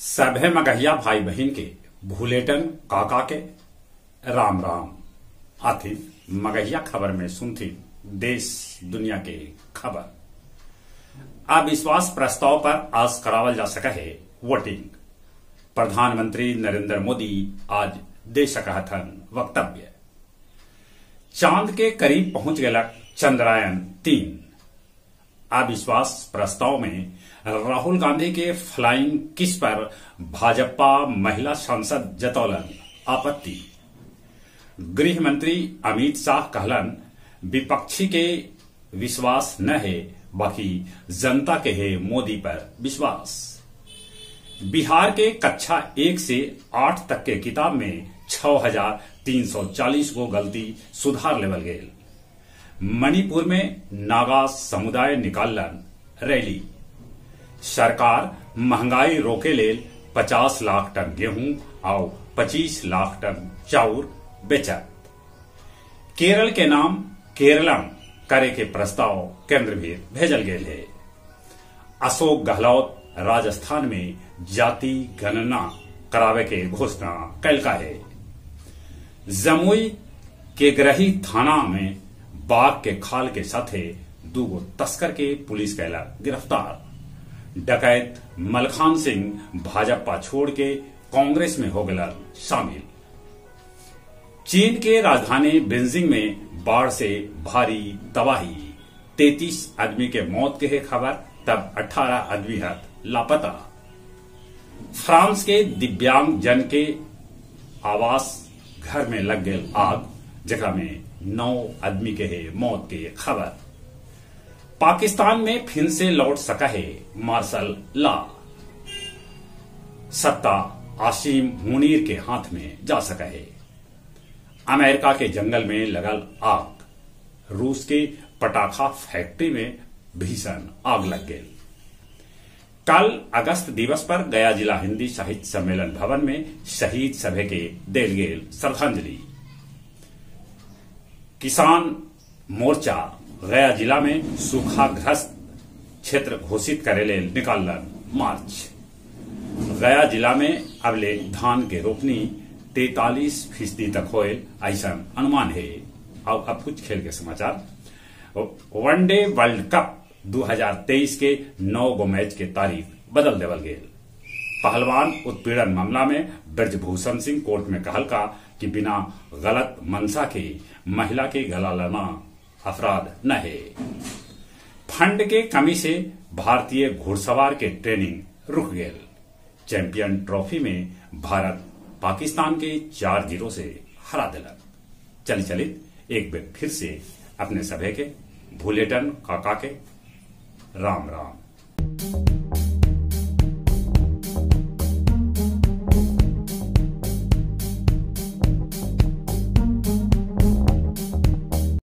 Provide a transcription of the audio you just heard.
सभे मगहिया भाई बहिन के भूलेटन काका के राम राम। आथि मगहिया खबर में सुनथी देश दुनिया के खबर। अविश्वास प्रस्ताव पर आज करावल जा सका है वोटिंग। प्रधानमंत्री नरेंद्र मोदी आज दे सकहथन वक्तव्य। चांद के करीब पहुंच गया चंद्रयान 3। अविश्वास प्रस्ताव में राहुल गांधी के फ्लाइंग किस पर भाजपा महिला सांसद जतौलन आपत्ति। गृह मंत्री अमित शाह कहलन विपक्षी के विश्वास न है, बाकी जनता के है मोदी पर विश्वास। बिहार के कक्षा 1 से 8 तक के किताब में 6,340 गो गलती सुधार लेवल गेल। मणिपुर में नागा समुदाय निकालन रैली। सरकार महंगाई रोके लेल 50 लाख टन गेहूं और 25 लाख टन चाउर बेचत। केरल के नाम केरलम करे के प्रस्ताव केंद्र भी भेजल गेल है। अशोक गहलोत राजस्थान में जाति गणना करावे के घोषणा कैलका है। जमुई के ग्रही थाना में बाघ के खाल के साथे दूगो तस्कर के पुलिस कैला गिरफ्तार। डकैत मलखान सिंह भाजपा छोड़ के कांग्रेस में हो गया शामिल। चीन के राजधानी बीजिंग में बाढ़ से भारी तबाही, 33 आदमी के मौत के है खबर, तब 18 आदमी हथ लापता। फ्रांस के दिव्यांग जन के आवास घर में लग गई आग, जकरा में 9 आदमी के है मौत के खबर। पाकिस्तान में फिर से लौट सका है मार्शल लॉ। सत्ता आसिम मुनीर के हाथ में जा सका है। अमेरिका के जंगल में लगल आग, रूस के पटाखा फैक्ट्री में भीषण आग लग गई। कल अगस्त दिवस पर गया जिला हिंदी साहित्य सम्मेलन भवन में शहीद सभा के देल गेल श्रद्धांजलि। किसान मोर्चा गया जिला में सूखाग्रस्त क्षेत्र घोषित करे लेल निकालन मार्च। गया जिला में अबले धान के रोपनी 43% तक होए ऐसा अनुमान है। और अब कुछ खेल के समाचार। वनडे वर्ल्ड कप 2023 के 9 गो मैच के तारीख बदल देवल गेल। पहलवान उत्पीड़न मामला में ब्रजभूषण सिंह कोर्ट में कहल का कि बिना गलत मंशा के महिला के गला लाना अपराध न है। फंड के कमी से भारतीय घुड़सवार के ट्रेनिंग रुक गेल। चैंपियन ट्रॉफी में भारत पाकिस्तान के 4-0 से हरा दिलक। चली चलित एक बार फिर से अपने सभे के भूलेटन काका के राम राम।